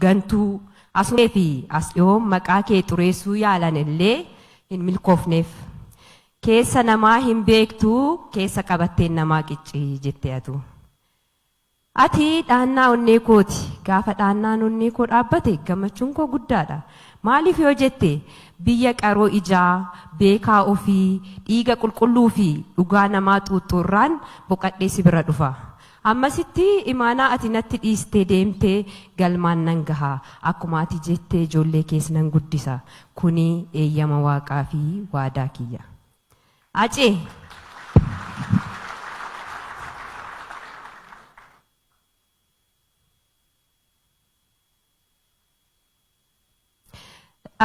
Gantuu asumee fi as dhiyoon maqaa kee xureessuu yaalan illee hin milkoofneef. Keessa namaa hin beektuu keessa qabatteen namaa qiccii jette atu. Ati dhaannaa onnee kooti. Gaafa dhaannaan onnee koo dhaabbate gammachuun koo guddaadha. Maaliif yoo jette biyya qaroo ijaa, beekaa ofii, dhiiga qulqulluu fi dhugaa namaa xuuxxuurraan boqadhee si bira dhufa. Ammasitti imaanaa ati natti dhiistee deemte galmaan nan gaha. Akkuma ati jette ijoollee kees nan guddisa. Kuni eeyyama Waaqaa fi waadaa kiyya. Acee!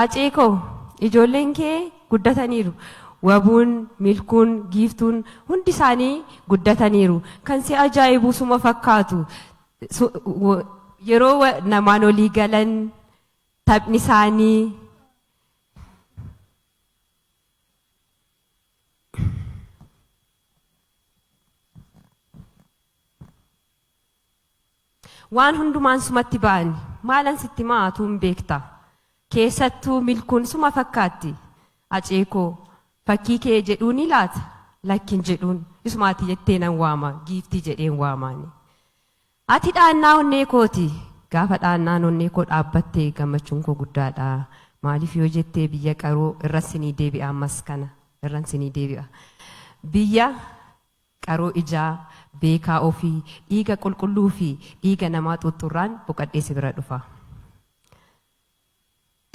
Acee koo ijoolleen kee guddataniiru. Wabuun, Milkuun, Giiftuun hundi isaanii guddataniiru. Kan si ajaa'ibu suma fakkaatu. Yeroo namaan olii galan taphni isaanii Waan hundumaan sumatti ba'ani. Maalan sitti himaa atuu hin beekta. Keessattuu Milkuun suma fakkaatti. Acee koo fakkii kee jedhuunii laata? Lakki hin jedhuun. Isuma ati jettee nan waama. Giiftii jedheen waamaani. Ati dhaannaa onnee kooti. Gaafa dhaannaan onnee koo dhaabbatte gammachuun koo guddaadha. Maaliif yoo jette biyya qaroo irran sinii deebi'a ammas kana irran sinii deebi'a. Biyya qaroo ijaa, beekaa ofii, dhiiga qulqulluu fi dhiiga namaa xuuxxurraan boqadhee si bira dhufa.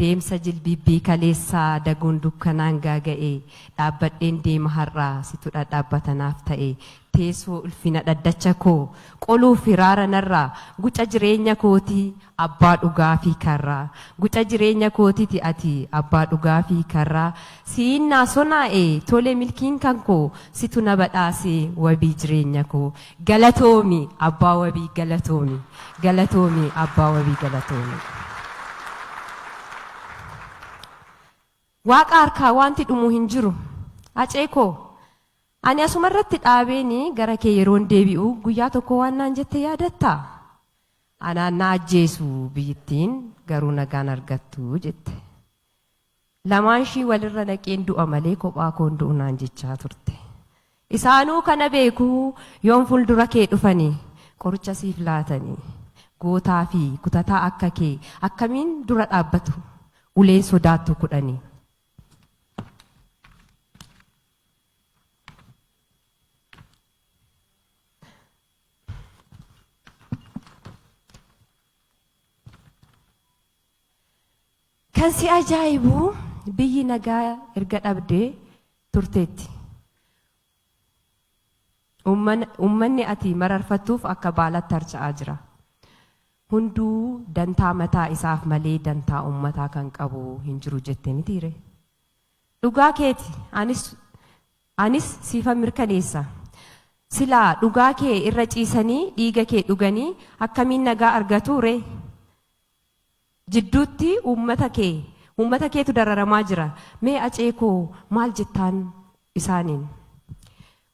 Deemsa jilbiibbii kaleessaa daguun dukkanaan gaaga'e dhaabbadheen deema har'a situ dhadhaabbata naaf ta'e teessoo ulfina dhaddacha koo qoluuf hiraara narraa guca jireenya kootii abbaa dhugaa fi karraa guca jireenya kootiti ati abbaa dhugaa fi karraa siin naa sonaa'e tole milkiin kan koo situ na badhaase wabii jireenya koo galatoomi abbaa wabii galatoomi galatoomi abbaa wabii galatoomi. Waaqa harkaa wanti dhumu hin jiru. Acee koo ani asuma irratti dhaabeeni gara kee yeroon deebi'u guyyaa tokko waan naan jette yaadattaa? Anaan na ajjeesu biyyittiin garuu nagaan argattu jette. Lamaan ishii walirra naqeen du'a malee kophaa koon du'u naan jechaa turte. Isaanuu kana beeku yoom fuuldura kee dhufanii qoricha siif laatanii gootaa fi kutataa akka kee akkamiin dura dhaabbatu uleen sodaattu kudhanii. Kan si ajaa'ibu biyyi nagaa erga dhabdee turteetti. Uummanni ati mararfattuuf akka baalatti harca'aa jira. Hunduu dantaa mataa isaaf malee dantaa uummataa kan qabu hin jiru jette mitiire. Dhugaa keeti anis siifan mirkaneessa. Silaa dhugaa kee irra ciisanii dhiiga kee dhuganii akkamiin nagaa argatu ree? Jidduutti uummata keetu dararamaa jira. Mee acee koo maal jettaan isaaniin?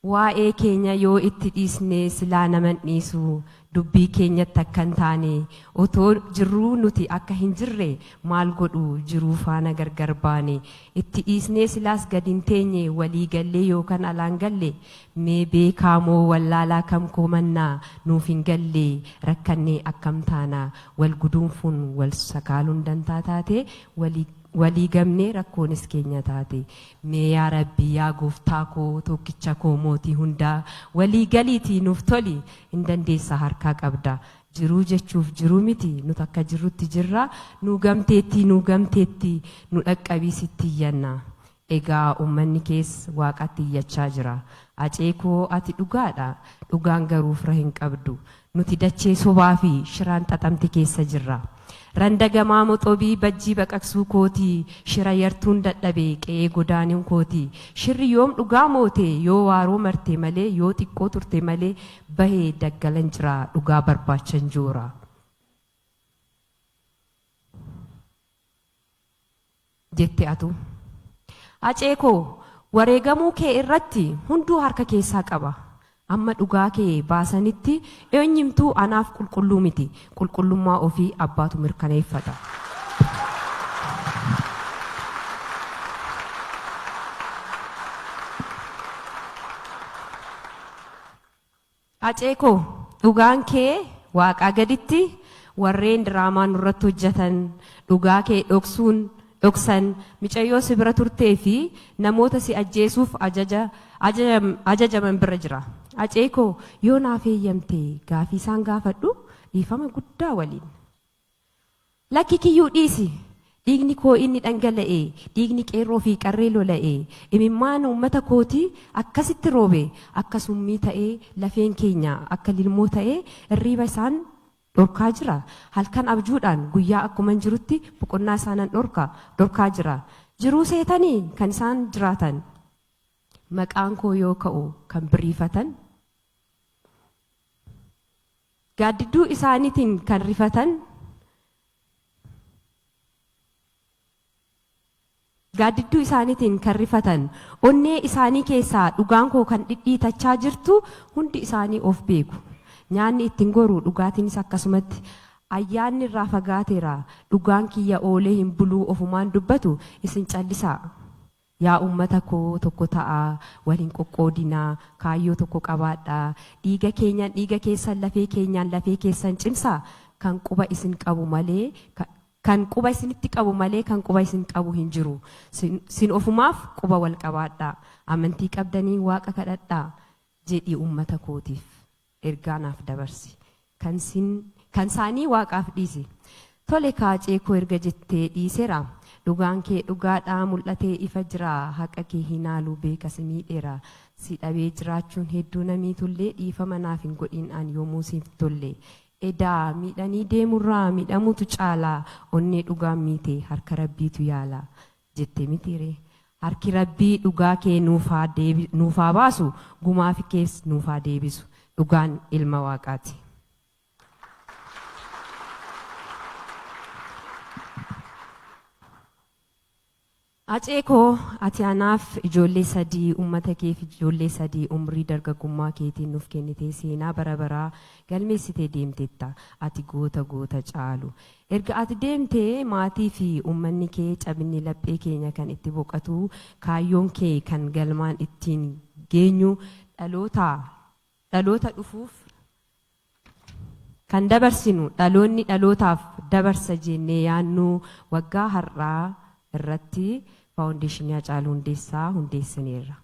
Waa'ee keenya yoo itti dhiisne silaa naman dhiisu dubbii keenyatti akka hin taane otoo jirruu nuti akka hin jirre maal godhu jiruu faana gargar baane itti dhiisnee silaas gad hin teenye walii gallee yookaan alaan galle mee beekaa moo wallaalaa kam koomannaa nuuf hin galle rakkannee akkam taana wal guduunfuun wal sakaaluun dantaa taate walii gamnee rakkoonis keenya taate. Mee yaa Rabbi yaa gooftaa koo tokkicha koo mootii hundaa walii galiitii nuuf toli hin dandeessa harkaa qabda. Jiruu jechuuf jiruu miti nuti akka jirrutti jirra nuu gamteettii nuu gamteettii nu dhaqqabii sitti iyyanna. Egaa uummanni kees waaqatti iyyachaa jira. Acee koo ati dhugaadha. Dhugaan garuu fira hin qabdu. Nuti dachee sobaa fi shiraan xaxamte keessa jirra. Randa gamaa moxobii bajjii baqaqsuu kootii shira yartuun dadhabe qe'ee godaanuun kooti. Shirri yoom dhugaa moote yoo waaroo marte malee yoo xiqqoo turte malee bahee daggalan jira dhugaa barbaachan joora. Jette atu. Acee koo wareegamuu kee irratti hunduu harka keessaa qaba. Amma dhugaa kee baasanitti eenyumtuu anaaf qulqulluu miti. Qulqullummaa ofii abbaatu mirkaneeffata. Hacee koo dhugaan kee waaqaa gaditti warreen diraamaa nurratti hojjetan dhugaa kee dhoksuun dhoksan micayyoo si bira turtee fi namoota si ajjeesuuf ajaja ajajaman bira jira. Hacee koo yoo naaf eeyyamte gaafii isaan gaafadhu dhiifama guddaa waliin. Lakki kiyyuu dhiisi. Dhiigni koo inni dhangala'e, dhiigni qeerroo fi qarree lola'e, imimmaan uummata kootii akkasitti roobe, akka summii ta'ee lafeen keenya akka lilmoo ta'ee irriiba isaan dhorkaa jira. Halkan abjuudhaan guyyaa akkuman jirutti boqonnaa isaanan dhorka dhorkaa jira. Jiruu seetanii kan isaan jiraatan. Maqaan koo yoo ka'u kan biriifatan. Gaaddidduu isaaniitiin kan rifatan Gaaddidduu isaaniitiin kan rifatan onnee isaanii keessaa dhugaan koo kan dhidhiitachaa jirtu hundi isaanii of beeku. Nyaanni ittiin goru dhugaatiinis akkasumatti ayyaanni irraa fagaateera dhugaan kiyya oolee hin buluu ofumaan dubbatu isin callisaa. Yaa uummata koo tokko ta'aa, wal hin qoqqoodinaa, kaayyoo tokko qabaadhaa, dhiiga keenyaan dhiiga keessan lafee keenyaan lafee keessan cimsaa, kan quba isin qabu malee kan quba isinitti qabu malee kan quba isin qabu hin jiru. Sin ofumaaf quba wal qabaadhaa. Amantii qabdanii waaqa kadhadhaa jedhii uummata kootiif ergaa naaf dabarsi. Kan sin kan isaanii waaqaaf dhiisi. Tole kaacee koo erga jettee dhiiseera. Dhugaan kee dhugaadhaa mul'atee ifa jira. Haqa kee hin haalu beeka si miidheera. Si dhabee jiraachuun hedduu na miitullee dhiifama naaf hin godhin an yoomuu siif tolle. Edaa miidhanii deemurraa miidhamuutu caala. Onnee dhugaan miite harka rabbiitu yaala. Jette mitiiree. Harki rabbii dhugaa kee nuuf haa baasu gumaafi kees nuuf haa deebisu. Dhugaan ilma waaqaati. Hacee koo ati anaaf ijoollee sadii uummata keef ijoollee sadii umrii dargaggummaa keetiin nuuf kennitee seenaa bara baraa galmeessitee deemteetta. Ati goota goota caalu. Erga ati deemtee maatii fi uummanni kee cabinni laphee keenya kan itti boqatu kaayyoon kee kan galmaan ittiin geenyu dhaloota dhaloota dhufuuf kan dabarsinu dhaloonni dhalootaaf dabarsa jennee yaannu waggaa har'aa irratti Faawundeeshinii Hacaaluu Hundeessaa hundeessineerra.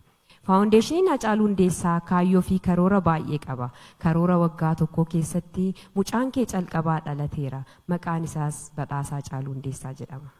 Faawundeeshiniin Hacaaluu Hundeessaa kaayyoo fi karoora baay'ee qaba. Karoora waggaa tokkoo keessatti mucaan kee calqabaa dhalateera. Maqaan isaas Badhaasaa Hacaaluu Hundeessaa jedhama.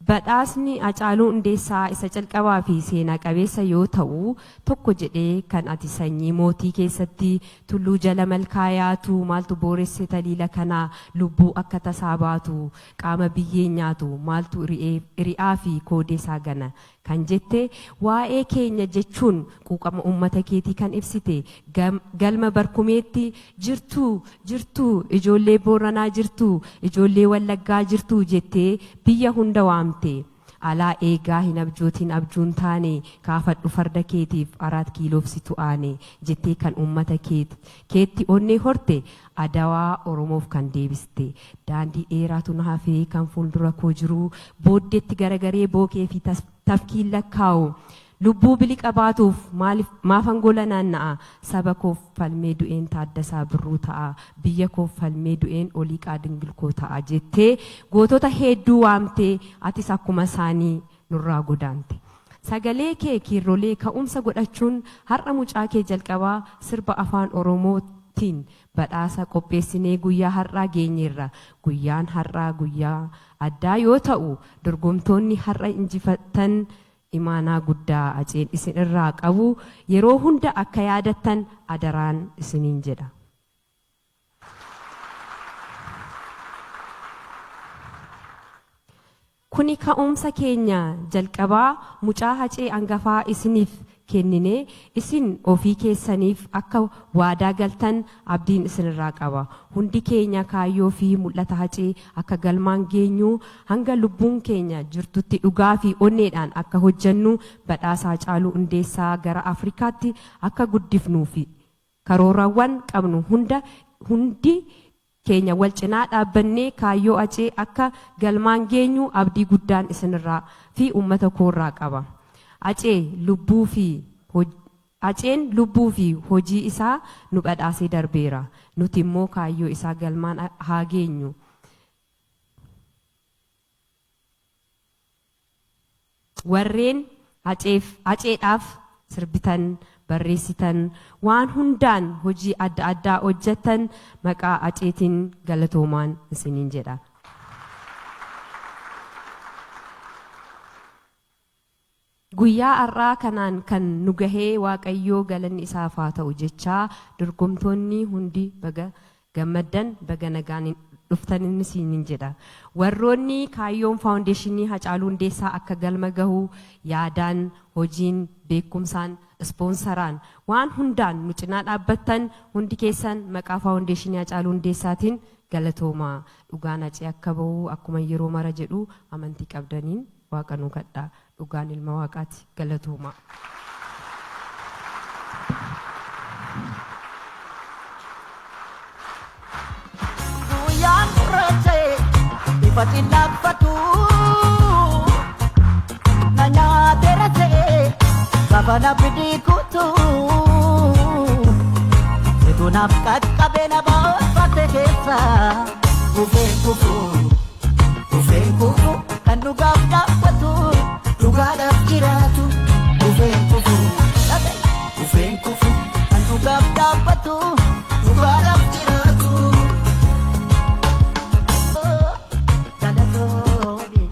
Badhaasni Hacaaluu Hundeessaa isa calqabaa fi seenaa qabeessa yoo ta'u, tokko jedhee kan ati sanyii mootii keessatti tulluu jala malkaa yaatu maaltu booresse taliila kana lubbuu akka tasaa baatu qaama biyyeen nyaatu maaltu ri'aa fi koodee isaa gana kan jette waa'ee keenya jechuun quuqama uummata keetii kan ibsite galma barkumeetti jirtuu jirtuu ijoollee Booranaa jirtuu ijoollee Wallaggaa jirtuu jettee biyya hunda waamte. Alaa eegaa hin abjootiin abjuun taane kaafadhu farda keetiif araat kiiloof situ aane jettee kan uummata keetti onnee horte adawaa Oromoof kan deebiste. Daandii dheeraatu na hafee kan fuuldura koo jiru booddeetti garagaree bookee fi tafkiin lakkaa'u. Lubbuu biliqa baatuuf maafan gola naanna'a saba koof falmee du'een Taaddasaa Birruu ta'a biyya koof falmee du'een Oliiqaa Dingilkoo ta'a jettee gootota hedduu waamtee atis akkuma isaanii nurraa godaante. Sagalee kee kiirrolee ka'umsa godhachuun har'a mucaa kee jalqabaa sirba afaan Oromootiin badhaasa qopheessinee guyyaa har'aa geenyeerra. Guyyaan har'aa guyyaa addaa yoo ta'u dorgomtoonni har'a injifatan imaanaa guddaa Haceen isin irraa qabu yeroo hunda akka yaadattan adaraan isiniin jedha. Kuni ka'umsa keenya jalqabaa mucaa Hacee angafaa isiniif kennine isin ofii keessaniif akka waadaa galtan abdiin isinirraa qaba. Hundi keenya kaayyoo fi mul'ata Hacee akka galmaan geenyu hanga lubbuun keenya jirtutti dhugaa fi onneedhaan akka hojjennu badhaasa Hacaaluu Hundeessaa gara Afrikaatti akka guddifnuu fi karoorawwan qabnu hunda hundi keenya wal cinaa dhaabbannee kaayyoo Hacee akka galmaan geenyu abdii guddaan isinirraa fi uummata koorraa qaba. Hacee lubbuu fi Haceen lubbuu fi hojii isaa nu badhaasee darbeera. Nuti immoo kaayyoo isaa galmaan haa geenyu. Warreen Haceef, Haceedhaaf sirbitan, barreessitan, waan hundaan hojii adda addaa hojjettan maqaa Haceetiin galatoomaan isiniin jedha. Guyyaa har'aa kanaan kan nu gahee Waaqayyoo galanni isaaf haa ta'u jechaa dorgomtoonni hundi baga gammaddan, baga nagaan dhuftan isiniin jedha. Warroonni kaayyoon faawundeeshinii Hacaaluu Hundeessaa akka galma gahu yaadaan, hojiin, beekumsaan, ispoonsaraan waan hundaan nu cinaa dhaabbattan hundi keessan maqaa faawundeeshinii Hacaaluu Hundeessaatiin galatoomaa. Dhugaan Hacee akka bahu akkuma yeroo mara jedhu amantii qabdaniin Waaqa nuu kadhaa. Dhugaan ilma Waaqaati. Galatoomaa. Guyyaan gurraacha'e ifa xillaaqfatu na nyaateera ta'e safana bidii kutu situ naaf qaqqabe na baafate keessa kufeen kufu kufeen kufu kan dhugaaf dhaabbatu dhugaadhaaf jiraatu kufeen kufu kufeen kufu kan dhugaaf dhaabbatu dhugaadhaaf jiraatu. Galatoomi,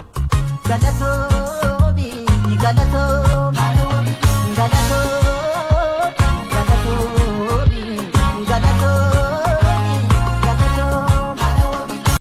galatoomi, galatoomi, galatoomi, galatoomi, galatoomi.